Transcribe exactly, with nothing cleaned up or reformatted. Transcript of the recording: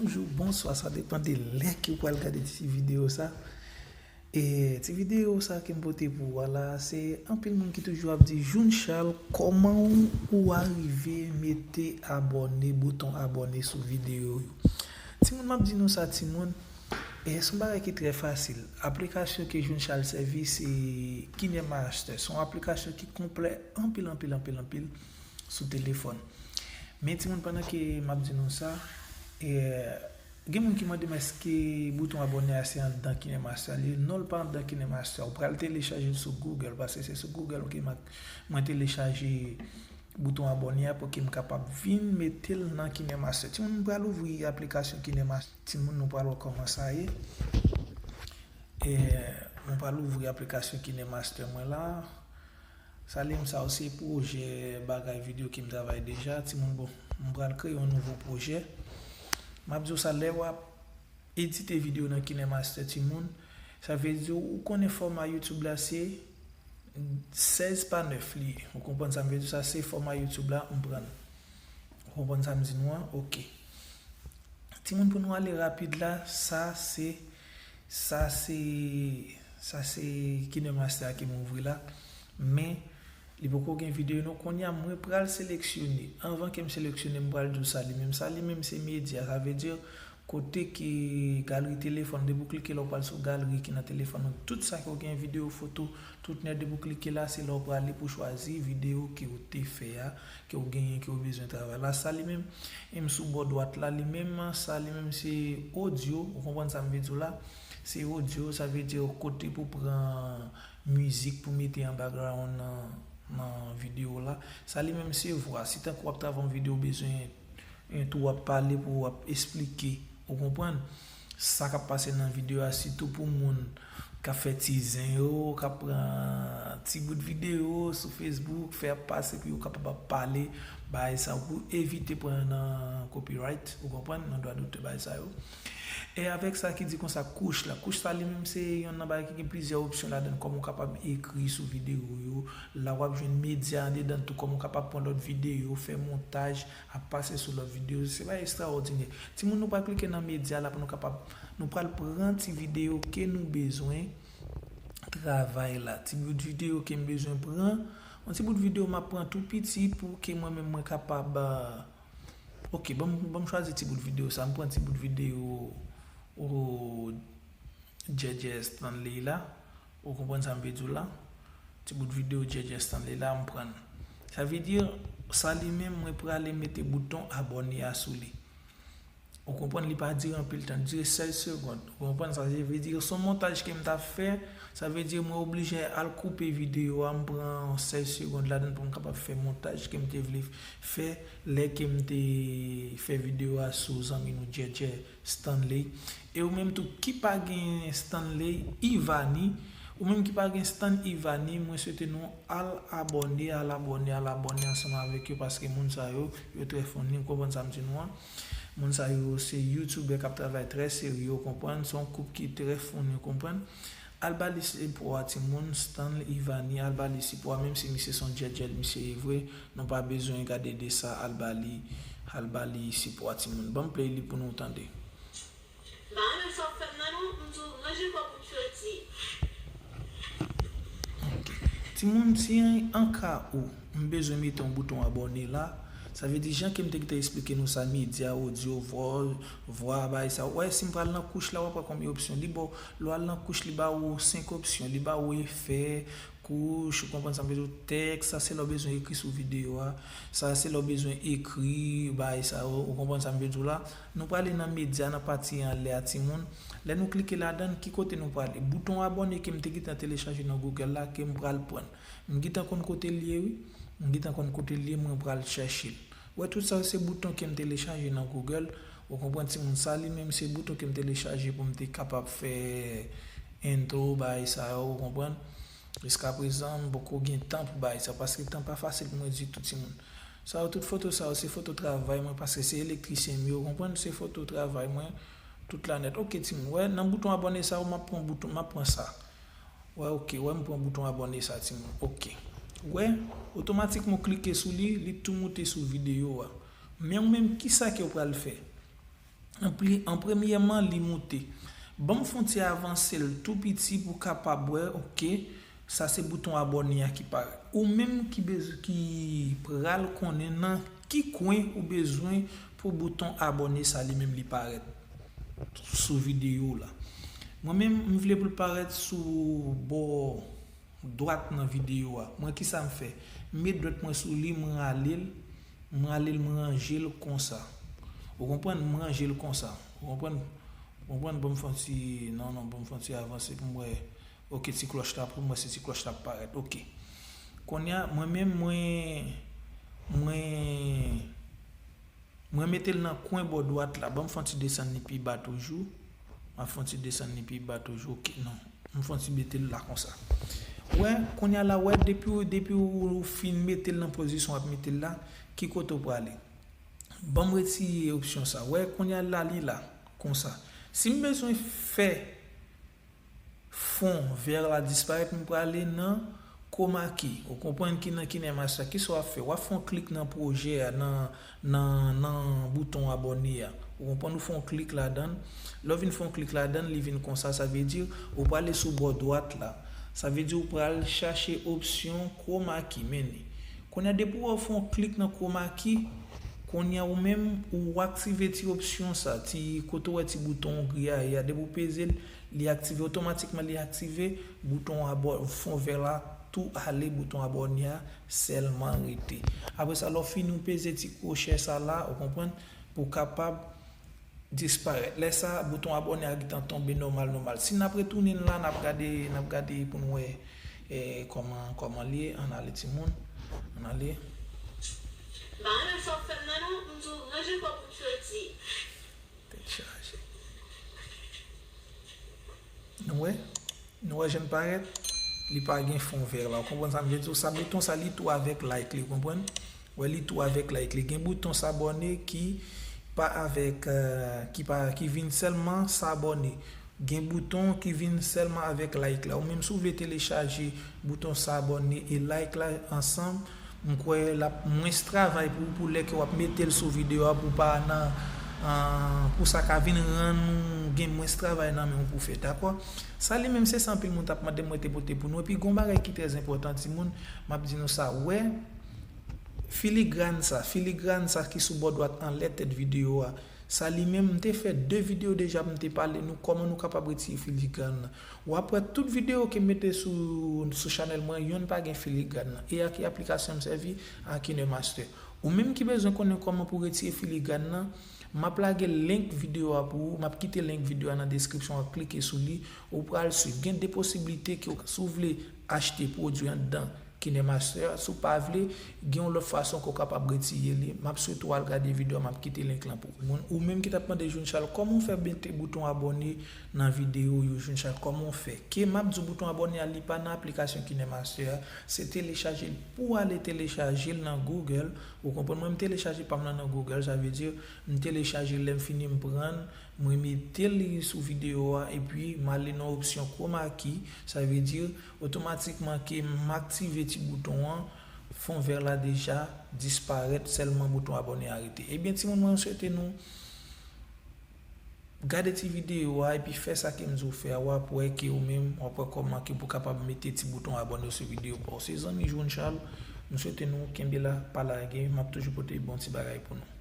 Bonjou, bonswa, sa depann de lè ke w pral gade ti videyo sa. E ti videyo sa ke m pote pou ou a la, se anpil moun ki toujou ap di, Jounchal, kòman ou, ou arive mete abòne, bouton abòne sou videyo yo? Timoun, m ap di nou sa, timoun, e se yon bagay ki trè fasil. Aplikasyon ke Jounchal sèvi, se KineMaster. Se yon aplikasyon ki konplè anpil, anpil, anpil, anpil sou telefòn. Men timoun, pandan ke m ap di nou sa, e, gen moun ki mande m èske bouton abòne a se anndan KineMaster li ye. Non, l pa anndan KineMaster. Ou pral telechaje l sou Google, paske se sou Google ke m ak, mwen telechaje bouton abòne a pou ke m kapab vin mete l nan KineMaster. Timoun, m pral ouvri aplikasyon KineMaster. Timoun, nou pral wè kòman sa ye. E, mwen pral ouvri aplikasyon KineMaster mwen la. Sa li menm sa yo se pwojè bagay videyo ke m travay deja. Timoun, bon, m pral kreye yon nouvo pwojè. M ap di w sa, lè w ap edite videyo nan KineMaster, timoun, sa vle di ou konnen fòma YouTube la se sèz pa nèf li ye. Ou konprann sa m vle di w, sa se fòma YouTube la m pran. Ou konprann sa m di nou an? Oke. Timoun, pou nou ale rapid la, sa se, sa se, sa se KineMaster a ke m ouvri la. Men, li poko gen videyo non. Kounye a, mwen pral seleksyone. Anvan ke m seleksyone, m pral di w sa li menm. Sa li menm se medya. Sa vle di kote ke galeri telefòn, depi w klike la, w pral sou galeri ki nan telefòn ou. Tout sa ke w gen, videyo, foto, tout nèt, depi w klike la, se la w prale pou chwazi videyo ke w te fè a, ke w genyen, ke w bezwen travay la. Sa li menm, e m sou bò dwat la, li menm, sa li menm se odyo, ou konprann sa m vle di w la? Se odyo, sa vle di kote pou pran mizik pou mete an background nan, nan videyo la. Sa li menm se vwa. Si tankou w ap travay yon videyo, w bezwen entwo, w ap pale pou w ap esplike, ou konprann? Sa k ap pase nan videyo a, sitou pou moun k ap fè ti zen yo, k ap pran ti bout videyo sou Facebook, fè ap pase pou yo kapab ap pale, bagay sa yo, pou evite pran nan copyright, ou konprann, nan dwa dotè, bagay sa yo. E avèk sa ki di konsa, kouch la. Kouch sa li menm se yonn nan bagay ki gen plizyè opsyon ladan l, kòman w kapab ekri sou videyo yo. La w ap jwenn medya andedan l tou, kòman w kapab pran lòt videyo, fè montaj, ap pase sou lòt videyo. Se bagay ekstraòdinè. Timoun, nou pral klike nan medya la pou nou kapab, nou pral pran ti videyo ke nou bezwen travay la. Ti bout videyo ke m bezwen pran. Yon ti bout videyo m ap pran tou piti pou ke mwen menm mwen kapab, ah, oke, ban m, ban m chwazi ti bout videyo sa. M pran ti bout videyo, o, Djèdjè Stanley la. Ou konprann sa m vle di w la? Ti bout videyo Djèdjè Stanley la, m pran l. Sa vle di, sa li menm, mwen prale mete bouton abòne a sou li. Ou konprann, li pa dire anpil tan, li dire sèz segond. Ou konprann sa, sa vle di, se yon montaj ke m t ap fè, sa vle di, mwen oblije al koupe videyo a, m pran sèz segond ladan l pou m kapab fè montaj ke m te vle fè lè ke m te fè videyo a sou zanmi nou Djèdjè Stanley. E ou menm tou ki pa gen Stanley, Ivany, ou menm ki pa gen Stan Ivany, mwen swete nou al abòne, al abòne, al abòne ansanm avèk yo, paske moun sa yo, yo trè funny, ou konprann sa m di nou an? Moun sa yo se youtubè k ap travay trè serye, ou konprann? Se yon koup ki trè funny, ou konprann? Al ba li sipò a, timoun, Stanley, Ivany, al ba li sipò a, menm si misye se yon djèdjè, misye ye vre, nou pa bezwen gade de sa, al ba li, al ba li sipò a, timoun. Ban m play li pou nou tande. M pa renmen sa w ap fè m nan non, m di w ranje kò pou m soti. Ok. Timoun, si an ka ou, m bezwen mete yon bouton abòne la, sa vle di jan ke m te gentan eksplike nou sa, medya, odyo, vwa, vwa, bagay sa. Ou wè, si m pral nan kouch la, w ap wè konbyen opsyon li ba w. Lè w al nan kouch, li ba ou senk opsyon. Li ba ou efè, kouch, ou konprann sa m vle di w, tèks, sa se lè w bezwen ekri sou videyo a, sa se lè w bezwen ekri, bagay sa yo, ou konprann sa m vle di w la. Nou prale nan medya, nan pati anlè a, timoun. Lè nou klike ladan l, ki kote nou prale? Bouton abòne ke m te gentan telechaje nan Google la, ke m pral pran. M gentan konn kote l ye, wi. M gentan konn kote l ye, mwen pral chèche l. Ou wè, tout sa yo se bouton ke m telechaje nan Google. Ou konprann, timoun, sa li menm se bouton ke m telechaje pou m te kapab fè intro, bagay sa yo, ou konprann? Jiskaprezan, m poko gen tan pou bagay sa, paske tan pa fasil pou mwen ditou, timoun. Sa yo, tout foto sa yo, se foto travay mwen, paske se elektrisyen m ye, ou konprann? Se foto travay mwen, tout la nèt. Ok, timoun, wè, nan bouton abòne sa yo, m ap pran bouton, m ap pran sa. Wè, ok, wè, m pran bouton abòne sa, timoun. Ok. Wè, otomatikman w klike sou li, li tou moute sou videyo a. Men ou menm, kisa ke w pral fè? An pri- an premyèman, li moute. Ban m fè yon ti avanse l tou piti pou w kapab wè, oke, sa se bouton abòne a ki parèt. Ou menm ki bez- ki pral konnen nan ki kwen ou bezwen pou bouton abòne sa li menm li parèt sou videyo w la. Mwen menm, m vle pou l parèt sou bò dwat nan videyo a. Mwen, kisa m fè? M met dwèt mwen sou li, m rale l, m rale l, m ranje l konsa. Ou konprann? M ranje l konsa. Ou konprann? Ou konprann? Ban m fè yon ti, non, non, ban m fè yon ti avanse pou m wè. Oke, ti klòch la, pou m wè si ti klòch la ap parèt. Oke. Kounye a, mwen menm, mwen, mwen, mwen mete l nan kwen bò dwat la. Ban m fè yon ti desann li pi ba toujou. M ap fè yon ti desann li pi ba toujou. Oke, non. M fè yon ti mete l la konsa. Wè, kounye a la, wè, depi w, depi w fin mete l nan pozisyon w ap mete l la, ki kote w prale? Ban m retire opsyon sa. Wè, kounye a la, li la, konsa. Si m bezwen fè fon vè la disparèt, m prale nan chroma key. Ou konprann ki nan KineMaster. Kisa w ap fè? W ap fè yon klik nan pwojè a, nan, nan, nan bouton abòne a. Ou konprann, ou fè yon klik ladan l. Lè w vin fè yon klik ladan l, li vin konsa. Sa vle di, ou prale sou bò dwat la. Sa vle di, ou pral chache opsyon chroma key, men li. Kounye a, depi w fè yon klik nan chroma key, kounye a, ou menm, ou aktive ti opsyon sa, ti kote w wè ti bouton griyaye a, depi w peze l, li aktive otomatikman, li aktive, bouton abò- fon vè la tou ale, bouton abòne a sèlman rete. Apre sa, lè w fini, ou peze ti kwochè sa la, ou konprann, pou w kapab disparèt. Lè sa, bouton abòne a gentan tonbe nòmal, nòmal. Si n ap retounen la, n ap gade, n ap gade pou n wè, eh, kòman, kòman li ye. Ann ale, timoun. Ann ale. M pa renmen sa w fè m nan non, m di w ranje kò w pou kredi. Tèt chaje. Nou wè? Nou wè jan l parèt? Li pa gen fon vè la. Ou konprann sa m vle di w? Sa bouton sa, li tou avèk like li, ou konprann? Wè, li tou avèk like li. Gen bouton s'abonner ki pa avèk, eh, ki pa, ki vin sèlman s'abonner. Gen bouton ki vin sèlman avèk like la. Ou menm si w vle telechaje bouton s'abonner e like la ansanm, m kwè l ap mwens travay pou, pou lè ke w ap mete l sou videyo a, pou pa nan, ah, pou sa ka vin rann ou gen mwens travay nan men w pou fè, dakò? Sa li menm se sa anpil moun t ap mande m mwen te pote pou nou. Epi gon bagay ki trè enpòtan, timoun, m ap di nou sa, wè, filigran sa, filigran sa ki sou bò dwat anlè tèt videyo a, sa li menm, m te fè de videyo deja pou m te pale nou kòman nou kapab retire filigran nan. W ap wè tout videyo ke m mete sou, sou chanèl mwen, yonn pa gen filigran nan. E a ki aplikasyon m sèvi? A KineMaster. Ou menm ki bezwen konnen kòman pou retire filigran nan, m ap lage link videyo a pou ou, m ap kite link videyo a nan deskripsyon an, klike sou li, ou pral swiv. Gen de posiblite ke w, si w vle achte pwodui anndan KineMaster, si w pa vle, gen yon lòt fason ke w kapab retire li. M ap swete w al gade videyo a, m ap kite link lan pou ou. Moun, ou menm ki t ap mande June Charles, kòman w fè mete bouton abòne nan videyo yo, June Charles, kòman w fè? Ke m ap di w bouton abòne a, li pa nan aplikasyon KineMaster a, se telechaje l. Pou w ale telechaje l nan Google, ou konprann, mwen m telechaje pa m lan nan Google, sa vle di, m telechaje l, lè m fini m pran l, mwen mete li sou videyo a, epi m ale nan opsyon chroma key, sa vle di, otomatikman ke m aktive ti bouton an, fon vè la deja disparèt, sèlman bouton abòne a rete. Ebyen, timoun, mwen swete nou gade ti videyo a, epi fè sa ke m di w fè a, w ap wè ke ou menm, w ap wè kòman ke pou kapab mete ti bouton abòne sou videyo pa w. Se zanmi June Charles, m swete nou kenbe la, pa lage, m ap toujou pote bon ti bagay pou nou.